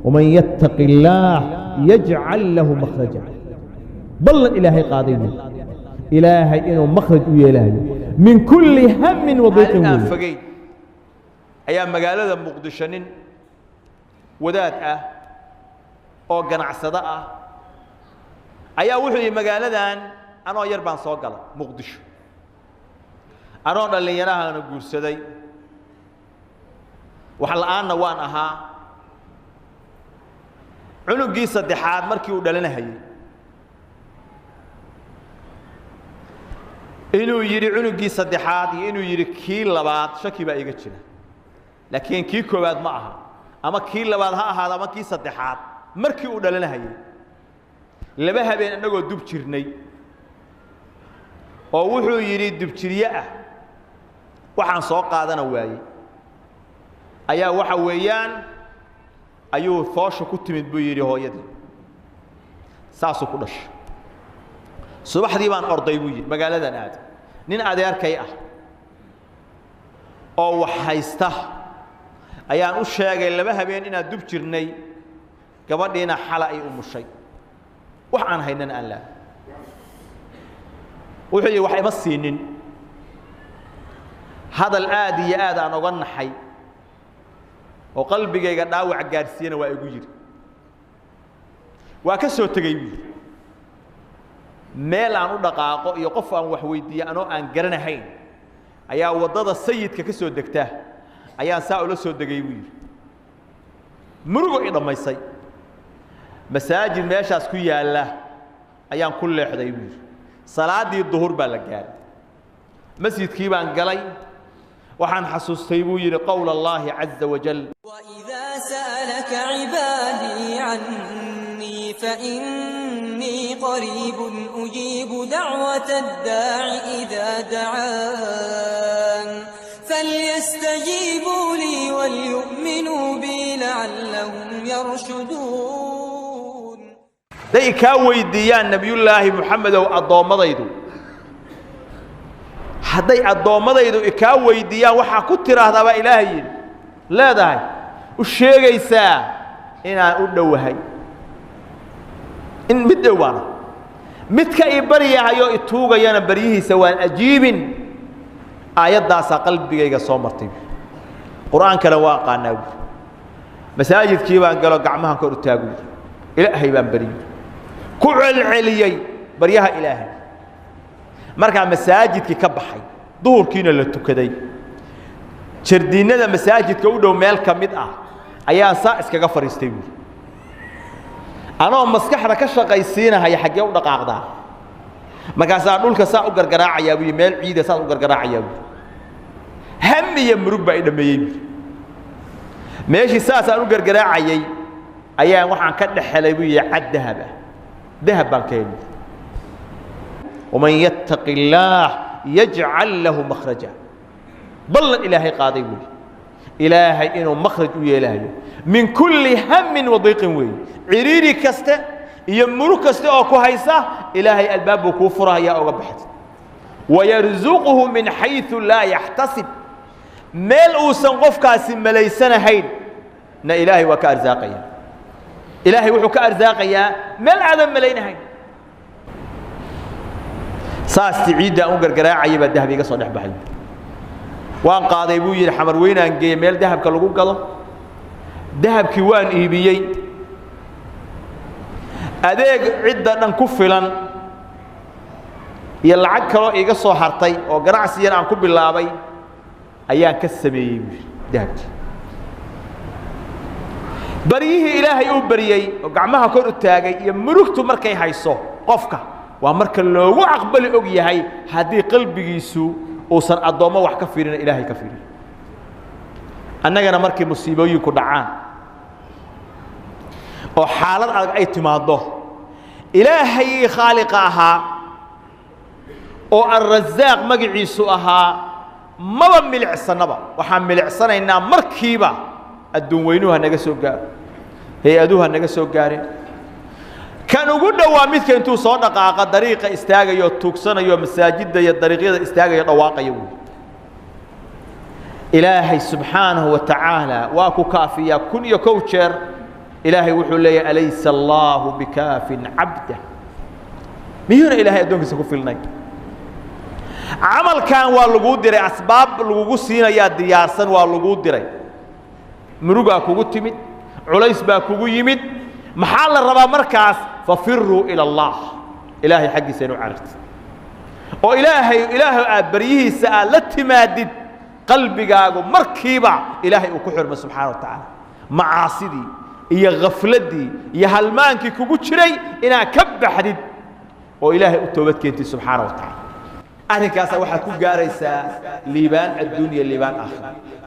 Waman yattaqi illaah yajcal lahu makhraja. Ballan Ilaahay qaaday wey Ilaahay inuu makhraj u yeelahayo min kulli hamin wadiiqin. Maalin aan wey fogeyn ayaa magaalada Muqdisho nin wadaad ah oo ganacsado ah ayaa wuxuu yihi, magaaladan anoo yar baan soo galay Muqdisho, anoo dhallinyarahaana guursaday, wax la'aanna waan ahaa. Cunugii saddexaad markii uu dhalanahayey, inuu yidhi cunugii saddexaad iyo inuu yidhi kii labaad shaki baa iga jira, laakiin kii koowaad ma aha, ama kii labaad ha ahaado ama kii saddexaad, markii uu dhalanahayey 2 habeen annagoo dub jirnay oo wuxuu yidhi dubjirye ah waxaan soo qaadana waayey, ayaa waxa weeyaan ayuu foosha ku timid buu yidhi hooyadii, saasuu ku dhashay. Subaxdii baan orday buu yidhi, magaaladan aaday, nin adeerkay ah oo wax haysta ayaan u sheegay 2 habeen inaan dub jirnay, gabadhiina xala ay umushay, wax aan haynana aan laahay. Wuxuu yidhi wax ima siinin. Hadal aad iyo aad aan oga naxay oo qalbigayga dhaawac gaadhsiiyana waa igu yidhi. Waa ka soo tegey buu yidhi, meel aan u dhaqaaqo iyo qof aan wax weydiiyo anoo aan garanahayn ayaa waddada sayidka ka soo degta ayaan saa ula soo degay buu yidhi. Murugo i dhammaysay, masaajid meeshaas ku yaalla ayaan ku leexday buu yidhi. Salaaddii duhur baa la gaaray, masjidkii baan galay, waxaan xasuustay buu yidhi qowl Allaahi caza wajal. وإذا سألك عبادي عني فإني قريب أجيب دعوة الداع إذا دعان فليستجيبوا لي وليؤمنوا بي لعلهم يرشدون. Day kaa weydiiyaan Nebiyullaahi Moxamedow addoommadaydu, hadday addoommadaydu ikaa weydiiyaan, waxaa ku tiraahdaa baa Ilaahay yidhi, leedahay u sheegaysaa inaan u dhowahay, in mid dhow baana, midka i baryahayoo i tuugayana baryihiisa waan ajiibin. Aayaddaasaa qalbigayga soo martay, qur'aankana waa aqaanaa buuri. Masaajidkii baan galo, gacmahan kor u taagu, Ilaahay baan baryey, ku celceliyey baryaha Ilaahay. Markaa masaajidkii ka baxay, duhurkiina la tukaday, jardiinada masaajidka u dhow meel ka mid ah ayaan saa iskaga fadhiistay buuri, anoo maskaxda ka shaqaysiinahaya xaggee u dhaqaaqdaa. Markaasaa dhulka saa u gargaraacayaa buu, meel ciida saas u gargaraacayaa buuri. Ham iyo murug baa i dhammeeyey buuri. Meeshii saasaan u gargaraacayey ayaan waxaan ka dhex helay buu yihi cad dahab ah, dahab baan ka helay. Waman yattaqi illaah yajcal lahu makhraja. Ballan Ilaahay qaaday weeye Ilaahay inuu makhraj u yeelahayo min kulli hamin wadiiqin weeye. Ciriiri kaste iyo murug kaste oo ku haysa, Ilaahay albaab buu kuu furahayaa oga baxad. Wayarzuquhu min xayثu laa yaxtasib, meel uusan qofkaasi malaysanahayn na Ilaahay waa ka arsaaqaya. Ilaahay wuxuu ka arsaaqayaa meel aadan malaynahayn. Saasti ciidda aan u gargaraacayay baa dahab iga soo dhex baxay, waan qaaday buu yidhi, xamar weynaan geeyey meel dahabka lagu gado, dahabkii waan iibiyey, adeeg cidda dhan ku filan iyo lacag kaloo iiga soo hartay oo ganacsi yar aan ku bilaabay ayaan ka sameeyey buu yidhi dahabkii. Baryihii Ilaahay uu baryey oo gacmaha kor u taagay iyo murugtu markay hayso qofka waa marka loogu aqbali og yahay, haddii qalbigiisu uusan addoommo wax ka fiirina Ilaahay ka fiirin. Annagana markay musiibooyinku dhacaan oo xaalad adag ay timaaddo, Ilaahayii khaaliqa ahaa oo Alrasaaq magaciisu ahaa maba milicsannaba. Waxaan milicsanaynaa markiiba adduun weynuhu ha naga soo gaaro, hay-aduhu ha naga soo gaareen. Kan ugu dhowaa midka intuu soo dhaqaaqa dariiqa istaagayo, tuugsanayo, masaajidda iyo dariiqyada istaagayo, dhawaaqaya wey. Ilaahay subxaanahu wa tacaala waa ku kaafiyaa 1001 jeer. Ilaahay wuxuu leeyahay alaysa allaahu bikaafin cabda, miyuuna ilaahay addoonkiisa ku filnay? Camalkan waa laguu diray, asbaab lagugu siinayaa diyaarsan, waa laguu diray. Murugaa kugu timid, culays baa kugu yimid, maxaa la rabaa markaas? Fafiruu ila allah, ilaahay xaggiisa inu carartid oo ilaahay ilaahay aad baryihiisa aad la timaadid, qalbigaagu markiiba ilaahay uu ku xirmo subxaana wa tacaala. Macaasidii iyo khafladdii iyo halmaankii kugu jiray inaad ka baxdid oo ilaahay u toobad keentid subxaana wa tacaala, arrinkaasaa waxaad ku gaaraysaa liibaan adduunya, liibaan aakhira.